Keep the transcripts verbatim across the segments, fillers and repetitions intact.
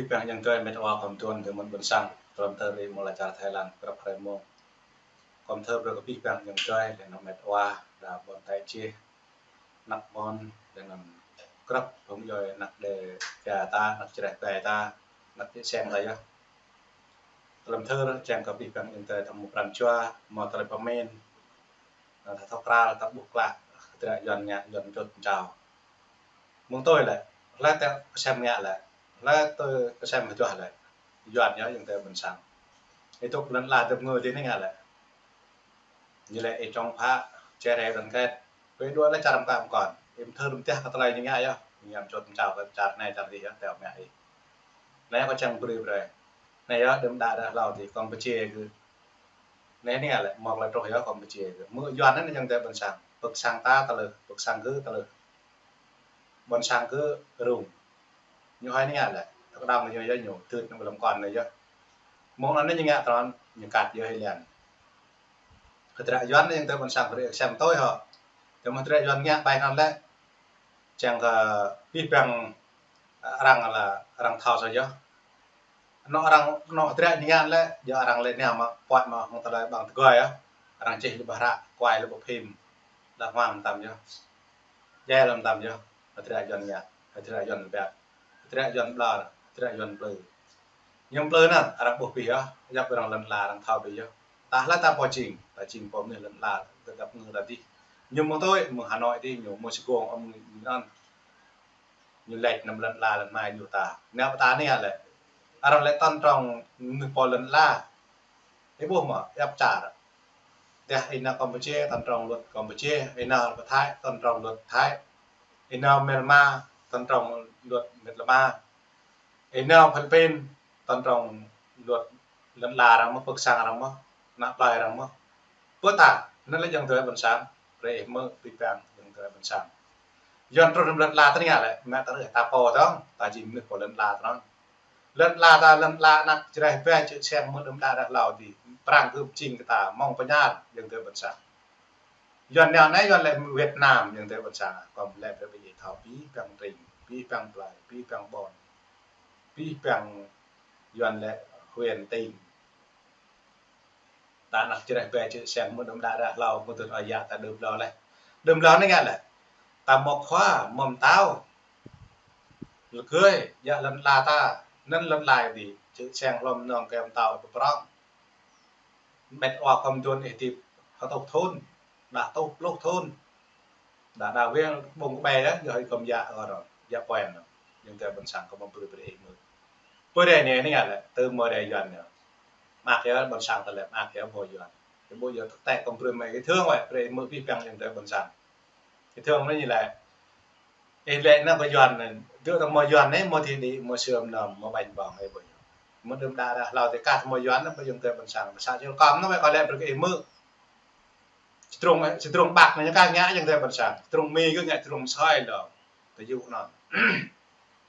Păng yang tơi met wa kơm tuan tơ mơ̆n ƀôn sang, kơm tơ ri mơ̆ la čar Thái Lan, krăp hrơi mông. Kơm tơ brơi kơ pih păng yang tơi, lĕ nă met wa, đa ƀôn tai čih, năk ƀôn, lĕ nă krăp, hông yoi năk đe, pia ta, năk čreh pai ta, năk čih seng ta yơh. Kơm tơ, čang kơ pih păng yang tơi tăm mŭ pran čua, mơ̆ tơlơi pơmĭn, nă ta thâo kral, ta ƀuh klă, kơdră Yuan ngă, Yuan čut čao. Mơ̆ng tơi lĕ, hlơi tơ kơsem ngă lĕ, hlơi tơ kơsem hơduah lĕ, Yuan yơh yang tơi ƀôn sang. Ih tŭk lŏn la dơ̆p ngơ dih anai ngă lĕ. Ñu lĕ ih čong phă, čơrê đoàn kết. Pơ đua lĕ čar mơkă mơkŏn. Ih mơthơr mơtiah kơ tơlơi ñu ngă yơh. Ñu ngă čut čao kơ čar anai čar dih yơh, tơl mă ih. Anai kâo čang brơi brơi. Anai yơh, đưm đă đah hlâo dih, Campuchia gơ̆. Anai anai lĕ, mơ̆ lĕ truh yơh Campuchia gơ̆. Mơ̆ Yuan anai yang tơi ƀôn sang. Pơ̆k sang ta tơlơi, pơ̆k sang gơ̆ tơlơi. Ƀôn sang gơ̆ rŭng. Ñu hơi anai lĕ, tơk đăng ñu yơh ñu, tưt ñu lăm kon anai yơh. Mơ̆ng anai ñu ngă trơn, ñu kăt yơh hĭ lĕn. Kơdră Yuan anai yang tơi ƀôn sang brơi kơsem tơi hŏ. Tơma kơdră Yuan ngă ƀai anŭn lĕ. Čang kơ pih păng arăng lĕ, arăng thâo sa yơh. Anŏ arăng, anŏ kơdră ñu ngă lĕ, yua arăng lĕ nao mă, puăt mă, hŏng tơlơi ƀăng tơgơi yơh. Arăng čih lĕ ƀah hră, kuai lĕ ƀah phim. Đa hmang tăm yơh. Jai lăm tăm yơh. Kơdră Yuan ngă, kơdră Yuan ƀiă, kơdră Yuan ƀlŏr, kơdră Yuan plư. Ñu plư anŭn, arăng ƀuh pih yơh, yap arăng lŏn la arăng thâo pih yơh. Ta hlơi ta pô jing, ta jing pô mơnuih lŏn la, tơgăp ngơ ta dih. Ñu mơ̆ng tơi, mơ̆ng Hà Nội dih, ñu mơ̆ng Sài Gòn, ôm ñu anŭn. Ñu lĕč năm lŏn la lŏn mai ñu ta. Nao ta anai lĕ. Arăng lĕ tŏn trong mơnuih pô lŏn la. Ih ƀuh mơ̆, yap čar. Dah ih nao Campuchia, tŏn trong luật Campuchia. Ih nao Thái, tŏn trong luật Thái. Ih nao Myanmar, tŏn trong luật Myanmar. Ih nao Philippin, tŏn trong luật lŏn la arăng mơ̆, pơ̆k sang arăng mơ̆, nă plơi arăng mơ̆. Pơ ta, anŭn lĕ yang tơi ƀôn sang, brơi ih hmư̆ pih păng yang tơi ƀôn sang. Yuan truh lăm lŏn la tơngia lĕ, mă ta rơh ta pô tŏng, ta jing mơnuih pô lŏn la tŏng. Lŏn la ta, lŏn la năk čreh pai čih seng mơ̆ đưm đă đah hlâo dih, prăng gơ̆ jing kơ ta, mơ̆ng pơñar yang tơi ƀôn sang. Yuan nao anai, Yuan lĕ Việt Nam yang tơi ƀôn sang, kơm lĕ brơi ih thâo pih păng tring, pih păng plơi, pih păng ƀôn, pih păng Yuan lĕ huyện tỉnh. Ta năk čreh pai čih seng mơ̆ đưm đă đah hlâo, mơ̆ tŭt ơi yă ta đưm hlâo lĕ. Đưm hlâo anai ngă lĕ. Ta mơ̆ khua, mơ̆ mơtao. Lơgơi, yă lŏn la ta, anŭn lŏn la dih, čih seng hlŏm nong kơ mơtao pơprong. Met wa kơm tuan ih tip, hơtŭk thun, đah tŭk pluh thun. Đa, đa weng ƀong kơ ƀai yơh, yơh hơi kơm yă kơ rŏng, yă puen rŏng. Yang tơi ƀôn sang kơm brơi brơi ih hmư̆. Pơ đe anai anai lĕ, tơ mơ̆ đe Yuan anai. Mă kơ ƀôn sang tơlơi, mă kơ ƀu Yuan. Kơ ƀu Yuan tơk tĕk kơm brơi mă kơ thương wĕ, brơi ih hmư̆ pih păng yang tơi ƀôn sang. Kơ thương anai ñu lĕ. Ih lĕ nă ƀu Yuan anai, dŏ tơ mơ̆ Yuan anai, mơ̆ thì đi, mơ̆ sơm nơm, mơ̆ ƀañ ƀong, ih ƀu Yuan. Mơ̆ đưm đă đah hlâo tơkah tơ mơ̆ Yuan anai, ƀu Yuan tơi ƀôn sang. Sa čil kơm anai wĕ kơ lĕ brơi ih hmư̆. Čơdrung, čơdrung Bắc anai ñu kah ngă yang tơi ƀôn sang. Čơdrung Mi gơ̆ ngă čơdrung soi lŏ. Tơ yŭ anŭn.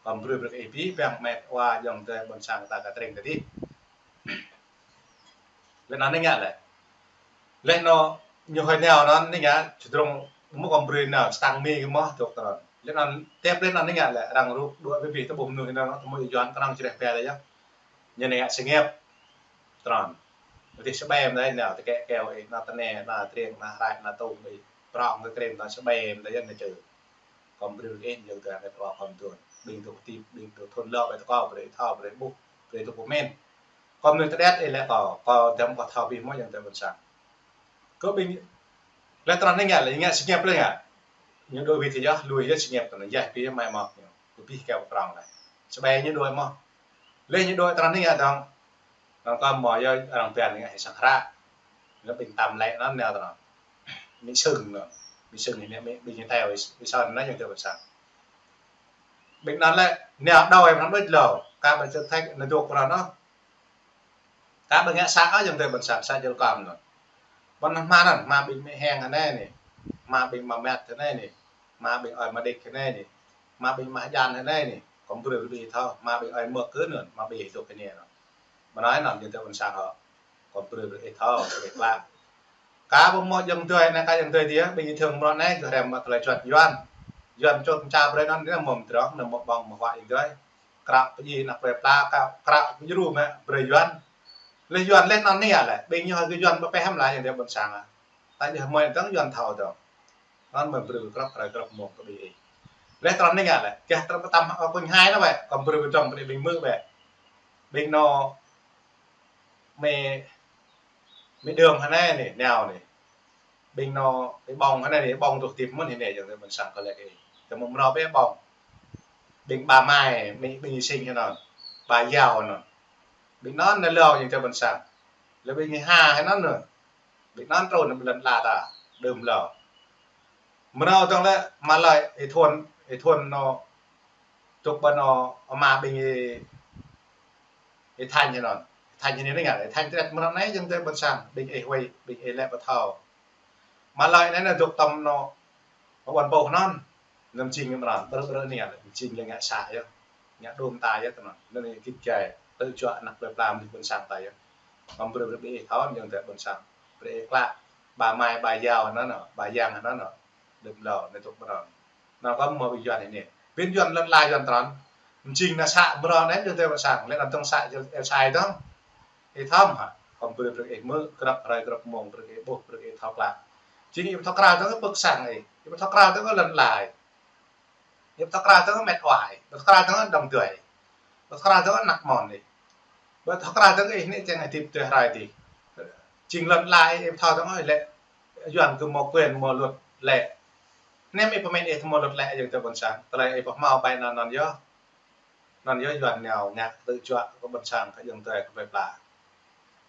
Kơm brơi brơi ih pih păng met wa yang tơi ƀôn sang ta kơ tring tơ dih. Lĕ anŭn anai ngă lĕ. Lĕ anŭn ñu hơi nao anŭn anai ngă čơdrung mơ̆ kơm brơi nao čơtăng Mi gơ̆ mơ̆ tŭk tơnŭn. Lĕ anŭn tep lĕ anŭn anai ngă lĕ arăng rup đuaĭ pih pih tơ ƀuh mơnuih anŭn tơ mơ̆ Yuan kơnơ̆ng čreh pai lĕ yơh. Ñu anai ngă sngep. Tơnŭn. Ƀu dih sơƀem đơi nao tơkĕ keo ih, nao tơne, nao tring, nao hrač, nao tŭng ih. Prong kơ krem nao sơƀem đơi yơh nao čơ. Kơm brơi ih yang tơi met wa kơm tuan. Ƀing tŭ tip, ƀing tŭ thun lŏ, ƀing tŭ kâo, brơi thâo, brơi ƀuh, brơi tŭ pơmĭn. Kơm anai tơđet ih lĕ kâo, kâo dăm kâo thâo pih mơ̆ yang tơi ƀôn sang. Kơ ƀing, lĕ tơnŭn anai ngă, lĕ ngă sngep lĕ ngă. Ñu đuaĭ wĭt yơh, lui yơh sngep tơnŭn yơh pih mă mơ̆ ñu. Kơ pih keo prong lĕ. Sơƀem ñu đuaĭ mơ̆. Lĕ ñu đuaĭ tơnŭn anai ngă dong. Dong kơ mơ̆ yơh arăng pia anai ngă ih sang hră. Ñu ƀing tam lĕ anŭn nao tơnŭn. Mĭ sưng anŭn. Mĭ sưng anai mĭ, ƀing ñu teo, ih, ih sơ̆n anŭn yang tơi ƀôn sang. Ƀing anŭn lĕ, nao đuaĭ prong đôč lŏ. Kơ ƀing čơthek nao dŏ prong anŭn. Kơ ƀing ngă sa ôh yang tơi ƀôn sang, sa čil kơm anŭn. Ƀôn hmua anŭn, hmua ƀing Mi Heng anai anai. Hmua ƀing Ma Met anai anai. Hmua ƀing ơi Ma Đik anai anai. Hmua ƀing Ma Jan anai anai. Kơm brơi brơi ih thâo, hmua ƀing ơi Mơ̆k gơ̆ anŭn, hmua ƀing ih tŭk kơ anai anŭn. Mơ̆ anai anŭn yang tơi ƀôn sang hŏ. Kơm brơi brơi ih thâo, brơi klă. Kơ ƀu mơ̆ yang tơi anai kơ yang tơi dih, ƀing ih thương mơ̆ anai, gơ̆ hrăm mă tơlơi čuăt Yuan. Yuan čut ča brơi anŭn, anai mơ̆ mơdrŏng, anai mơ̆ ƀơ̆ng mơ̆ huă yang tơi. krăp pơjing anăp plơi pla, krăp, krăp pơjru mă brơi Yuan. Lĕ Yuan lĕ anŭn anai lĕ, ƀing ñu hă kơ Yuan pơpĕh hăm lĕ yang tơ ƀôn sang. Ta jih mơi tơng Yuan thâo tơng. Anŭn mơi brơi krăp hrơi krăp mông kơ ƀing ih. Lĕ tơlơi anai lĕ, gah tơlơi pơtăm, ơ, kơ ñu hai anŭn wĕ, kơ brơi pơdrŏng kơ ƀing mơ̆ wĕ. Ƀing anŭn mơi, mơi đơm hă anai anai, nao anai. Ƀing anŭn, mơi ƀơ̆ng hă anai anai, ƀơ̆ng tŭ tip mơ̆n anai, yang tơ ƀôn sang kơ lĕ ih. Tơ mơ̆ mrâo ƀĕ ƀơ̆ng. Ƀing ƀa mai, mơi, ƀing sing hă anŭn. Ƀa yao anŭn. Ƀing anŭn anai lơ yang tơ ƀôn sang. Lĕ ƀing ha hă anŭn anŭn. Ƀing anŭn trŭn anŭn lŏn ala ta, đơm lơ. Mrâo tơng lĕ, mă lơi, ih thun, ih thun anŭn, tŭk ƀơi anŭn, ama ƀing ih, ih Thanh hă anŭn. Ih Thanh hă anai ngă, ih Thanh tret mrâo anai yang tơ ƀôn sang, ƀing ih wai, ƀing ih lĕ pơthâo. Mă lơi anai anŭn tŭk tơm anŭn, ƀôn ƀôh anŭn. Anŭn jing mrâo, brơ brơ anai, jing lĕ ngă sa yơh. Ngă đôm ta yơh tơ anŭn. Anŭn anai git gai, tơjuă anăp plơi pla mơnuih ƀôn sang ta yơh. Mă brơi brơi ƀing ih thâo, yang tơ ƀôn sang. Brơi ih klă, ƀa mai, ƀa yao anŭn anŭn, ƀa yang anŭn anŭn. Đơm lơ, anai tŭk mrâo. Anŭn kơ mơ̆ ƀing Yuan anai. Ƀing Yuan lŏn ala Yuan tơnăn. Jing anŭn sa mrâo anai, yang tơ ƀôn sang. Lĕ anŭn tơng sa, ih sai tơng. Ih thâo hă, kơ brơi brơi ih mơ̆, krăp hrơi krăp mông, brơi ih ƀuh, brơi ih thâo klă. Jing ih pơthâo krao tơng pơ̆k sang ih. Ih pơthâo krao tơng lŏn ala ih. Ih pơthâo krao tơng met wa ih. Ih pơthâo krao tơng đơ̆ng tui ih. Ih pơthâo krao tơng anăp mơ̆n ih. Ih pơthâo krao tơng ih anai čang ih tip tui hrơi tih. Jing lŏn ala ih, ih pơthâo tơng ih lĕ. Yuan kơ mơ̆ quyền mơ̆ luật lĕ. Anai ih pơmĭn ih tơ mơ̆ luật lĕ yang tơ ƀôn sang. Tơlơi ih pơhmâo ƀai anŭn anŭn yơh. Anŭn yơh Yuan nao ngă tơjuă kơ ƀôn sang kơ yang tơ kơ plơi pla.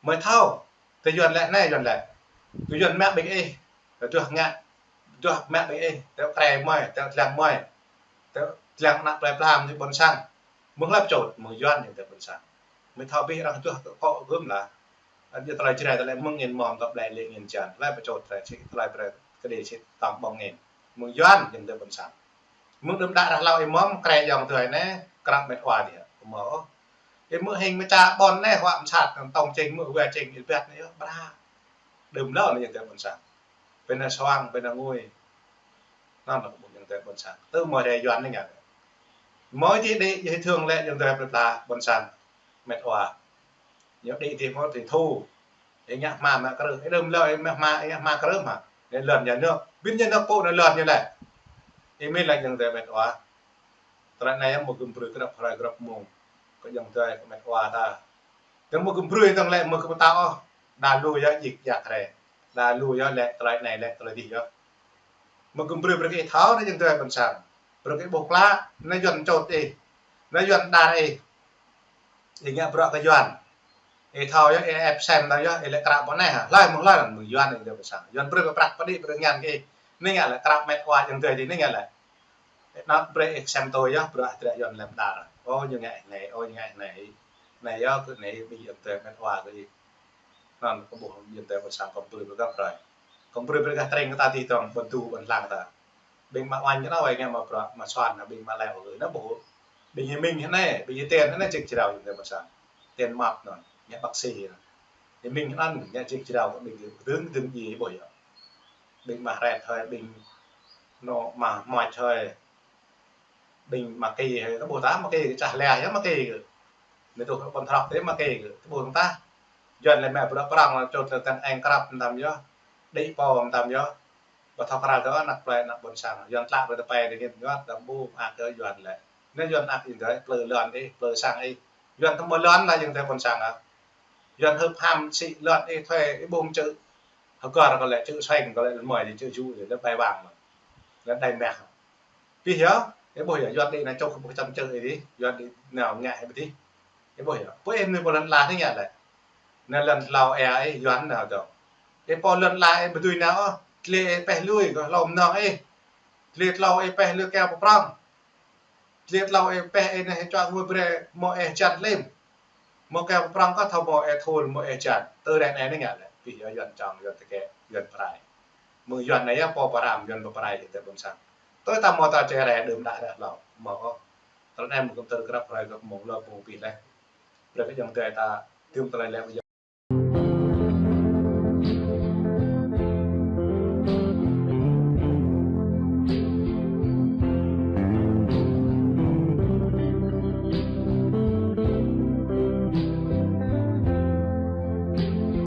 Mơi thâo, tơ Yuan lĕ anai Yuan lĕ. Tơ Yuan mă ƀing ih, tơ duah ngă, duah mă ƀing ih, tơ krĕ mơi, tơ tlang mơi, tơ tlang anăp plơi pla mơnuih ƀôn sang. Mơ̆ng hlơi pơčut, mơ̆ng Yuan yang tơ ƀôn sang. Mơi thâo ƀing arăng duah kơ kŏ gơm lah. Anŭn yơh tơlơi Jrai tơlơi mơ̆ng ngin mơ̆m tơlơi ƀlĕ lĕ ngin jan. Hlơi pơčut tơlơi sĭ, tơlơi brơi kơ đe sĭ tơm ƀơ̆ng ngin. Mơ̆ng Yuan yang tơ ƀôn sang. Mơ̆ng đưm đă rah hlâo ih mơ̆m krĕ yang tơ anai, krăp met wa dih. Mơ̆ ôh. Ih mơ̆ hing mơčah ƀôn anai, huă mơsat, tong čing mơ̆, wa čing ih ƀiă anai yơh, bră. Đơm lơ anai yang tơ ƀôn sang. Ƀing anai suang, ƀing anai ngui. Anŭn kơ ƀing yang tơ ƀôn sang. Tơ mơ̆ rai Yuan anai ngă. Mơi dih đĭ, dih thương lĕ yang tơ plơi pla ƀôn sang. Met wa. Ñu đĭ dih mơ̆ dih thu. Ih ngă hma mă krư̆. Ih đơm lơ, ih ngă hma, ih ngă hma krư̆ mă. Anai lŏn nhà nước. Ƀing nhà nước pô anai lŏn ñu lĕ. Ih mĭn lĕ yang tơ met wa. Tơlơi anai mơ̆ gum brơi krăp hrơi krăp mông. Kơ yang tơ kơ met wa ta. Tơ mơ̆ gum brơi tơng lĕ mơ̆ kơ pơtao ôh. Đa lu yơh jik jak hrĕ. Đa lu yơh lĕ tơlơi anai lĕ tơlơi dih yơh. Mơ̆ gum brơi brơi kơ ih thâo anai yang tơ ƀôn sang. Brơi kơ ih ƀuh klă, anai Yuan čut ih. Anai Yuan đar ih. Ih ngă bruă kơ Yuan. Ih thâo yơh, ih ĕp sem tơng yơh, ih lĕ krăp pơ anai hă. Hlơi mơ̆ng hlơi anŭn mơ̆ng Yuan yang tơ ƀôn sang. Yuan brơi pơprăk pơđĭ brơi ngăn kơ ih. Anai ngă lĕ krăp met wa yang tơ dih anai ngă lĕ. Anŭn brơi ih sem tui yơh, bruă hơdră Yuan lĕ đar. Ơ, ñu ngă anai, ơ, ñu ngă anai. Anai yơh kơ anai ƀing yang tơ met wa kơ ih. Anŭn kơ ƀuh yang tơ ƀôn sang kơ brơi brơi gah hrơi. Kơ brơi brơi gah tring kơ ta dih tơng, ƀôn tu ƀôn lăng ta. Ƀing mă oanh kơ anŭn wai ngă mă bruă, mă suan, ƀing mă leo kơ anŭn ƀuh. Ƀing ih mĭn hă anai, ƀing ih ten hă anai jik jrao yang tơ ƀôn sang. Ten map anŭn, ngă bác sĩ anŭn. Ih mĭn hă anŭn, ngă jik jrao kơ ƀing ih, dơ̆ng dơ̆ng ih ƀuh yơh. Ƀing mă hret hơi, ƀing anŭn mă moč hơi. Ƀing mă ki hơi, tơ ƀuh ta mă ki, čah lĕ yơh mă ki kơ. Mơi tŭ ƀôn trŏk tơ mă ki kơ, tơ ƀuh tah. Yuan lĕ mă bruă prŏng, čut lĕ tơng eng krăp mơtam yơh. Đĭ pô mơtam yơh. Pơthâo krao tơ anăp plơi anăp ƀôn sang. Yuan tlă brơi tơpai dih ngit ñuăt, tơm ƀu mă ak kơ Yuan lĕ. Anai Yuan ak ih tơ plơi lŏn ih, plơi sang ih. Yuan tơm ƀu lŏn lĕ yang tơ ƀôn sang ah. Yuan hưp ham sĭ lŏn ih thuê ih ƀu mơčư̆. Hơgơr kơ lĕ čư̆ seng, kơ lĕ mơi dih čư̆ ju dih, lĕ pai wang. Lĕ đai meh. Pih yơh, ih ƀuh yơh, Yuan đĭ anai čŏk ƀu čăm čư̆ ih dih, Yuan đĭ nao ngă ih ƀu dih. Ih ƀuh yơh, pô ih mơnuih pô lŏn ala anai ngă lĕ. Anai lŏn hlâo ih, Yuan nao dong. Ih pô lŏn ala ih ƀu dưi nao ôh, tơlơi ih pĕh lui kơ hlâo mơnơ̆ng ih. Tơlơi hlâo ih pĕh lui kơ pơprŏng. Tơlơi hlâo ih pĕh ih anai čuă ngui brơi mơ̆ ih jăn lĕm. Mơ̆ kơ pơprŏng kơ thâo mơ̆ ih thul mơ̆ ih jăn. Tơ reh anai anai ngă lĕ. Pih yơh Yuan čong, Yuan tơkĕ, Yuan pơrai. Mơ̆ng Yuan anai yơh pô pơram, Yuan pơrai kơ tơ ƀôn sang. Tơ ta mơ̆ ta čê reh đưm đă reh hlâo. Mơ̆ ôh. Tơlơi anai mơ̆ gum tơr krăp hrơi krăp mông lơ pô pih lĕ. Brơi kơ yang tơ ta tơm tơlơi lĕ